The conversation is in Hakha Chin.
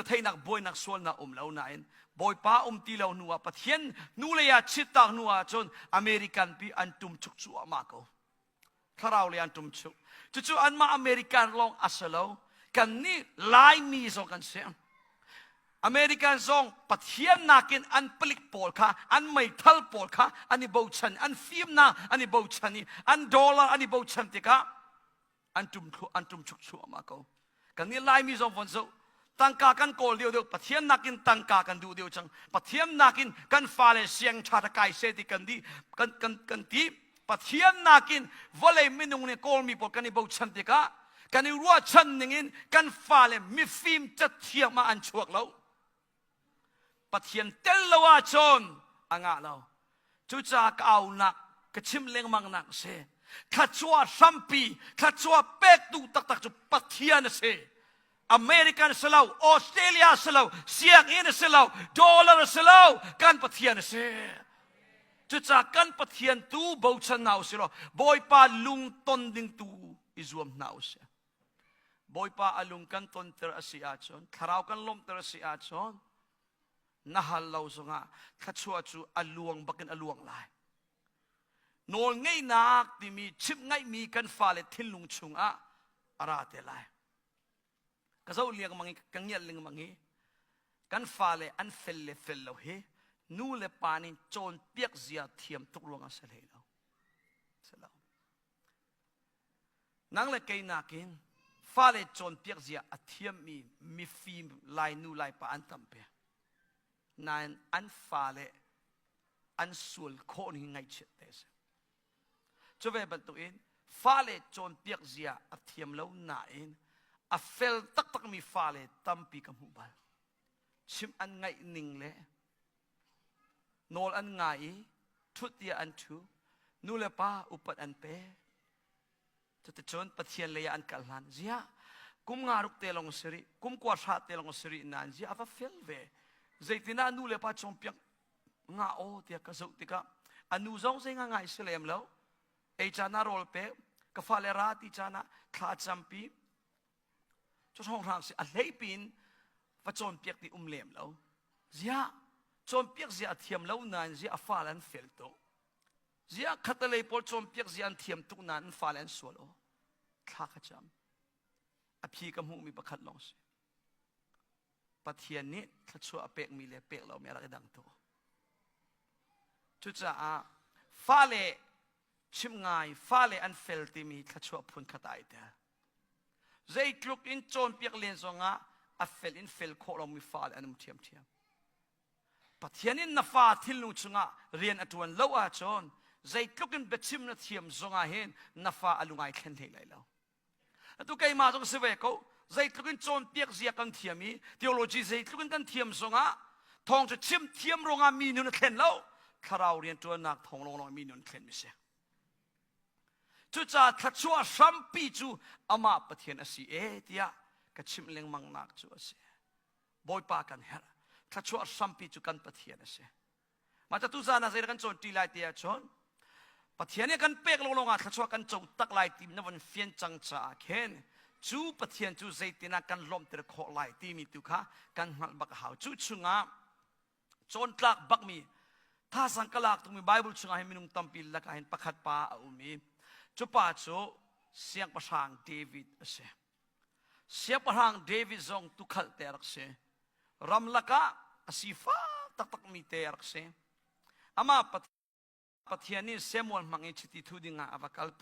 Theihnak buainak sualnak um lo nain Bawipa um ti lo hnu ah Pathian hnulei ah chittak hnu ah cun American pi an tum chuk cuahmah ko. Thlarau lei an tum chuk. Cucu anmah American lawng a si lo. Kannih Laimi zong kan si. American zong Pathian nakin an palik pawl kha an meithal pawl kha an i bochan an fimnak an i bochan i an dollar an i bochan tikah an tum an tum chuk chuahmah ko kan nih Laimi zong von zoh tangka kan kawl deuh deuh Pathian nakin tangka kan duh deuh cang Pathian nakin kan fale siang ṭha ta kai se ti kan di kan kan kan ti Pathian nakin vawlei minung nih kawlmi pawl kan i bochan tikah kan i ruahchan ningin kan fale mifim cathiam ah an chuak lo Pathian tel lo ahcun a ngah lo. Cucaah ka aunak, ka chim lengmang nak a si. Thluachuah hrampi, thluachuah pektu taktak cu Pathian a si. American si lo, Australia si lo, sianginn a si lo, dollar a si lo, kan Pathian a si. Cucaah kan Pathian tu bochan hna usih law Bawipa lungton ding tu i zuam hna usih. Bawipa a lung kan tonter a si ahcun, thlarau kan lawmhter a si ahcun, na hal lo zongah thluachuah cu a luang bakin a luang lai. Nawl ngeihnak timi chimh ngaihmi kan fale thinlung chungah a ra te lai. Ka zoh lengmang i ka ngiat lengmang i kan fale an fel le fel lo hi nu le pa nih cawnpiak zia thiam tuk ruangah si hlei lo. Si lo. Nang le kei nakin fale cawnpiak zia a thiammi mifim Lai nu Lai pa an tampi. Nain an fale an sual khawh ning ngaihchiat te a si. Cu ve bantukin fale cawnpiak zia a thiam lo nain a fel taktakmi fale tampi ka hmuh bal. Chimh an ngaih ning le nawl an ngai i ṭhut tiah an ṭhu nu le pa upat an pe cuticun Pathian lei ah an kal hlan ziah kum nga ruk te lawng si rih kum kua hra te lawng si rih nain ziah a va fel ve zeitinah nu le pa cawnpiak nga aw tiah ka zoh tikah a nu zong zei nga ngai si lem lo ei caan ah rawl pek ka fale ra ti caan ah thla campi Cu hrawnghrang si a hleipi in va cawnpiak ti um lem lo. Ziah cawnpiak zia a thiam lo nain ziah a fale an fel tuk. Ziah khatalei pawl cawnpiak zia an thiam tuk nain an fale an sual aw. Thla ka cam. A phi ka hmuhmi pakhat lawng si. Pathian nih thluachuah a pekmi le pek lomi a rak i dang tuk. Cucaah fale chimh ngai, fale an fel timi thluachuah phun khat ai tel. Zeitluk in cawnpiak len zongah a fel in fel khawh lomi fale an um ṭhiamṭhiam. Pathian in na fa thinlung chungah rian a ṭuan lo ahcun zeitluk in biachim na thiam zongah hin na fa a lungai thlen hlei lai lo. Atu keimah zong si ve ko zeitluk in cawnpiak zia kan thiam i theology zeitluk in kan thiam zongah thawng cu chim thiam ruangah mi nun a thlen lo thlarau rian ṭuannak thawng lawnglawng mi nun thlen mi si. Cucaah thluachuah hrampi cu amah Pathian a si e tiah ka chimh lengmang nak cu a si. Bawipa kan herh. Thluachuah hrampi cu kan Pathian a si. Mah ca tuzaan ah zeidah kan cawn ṭi lai ti ahcun Pathian nih kan pek lawnglawng ah thluachuah kan co tak lai ti na von fian cang caah khin cu Pathian cu zeitin ah kan lawmhter khawh lai timi tu kha kan hngalh bak a hau. Cu chungah cawntlak bakmi thasang ka lak tukmi Bible chungah hin minung tampi lakah hin pakhat pa a um i cu pa cu siangpahrang David a si. Siangpahrang David zong tukhal te a rak si. Ramlak ah a sifak taktakmi te a rak si. Amah Pathian nih Samuel hmang in chiti thu dingah a va kal.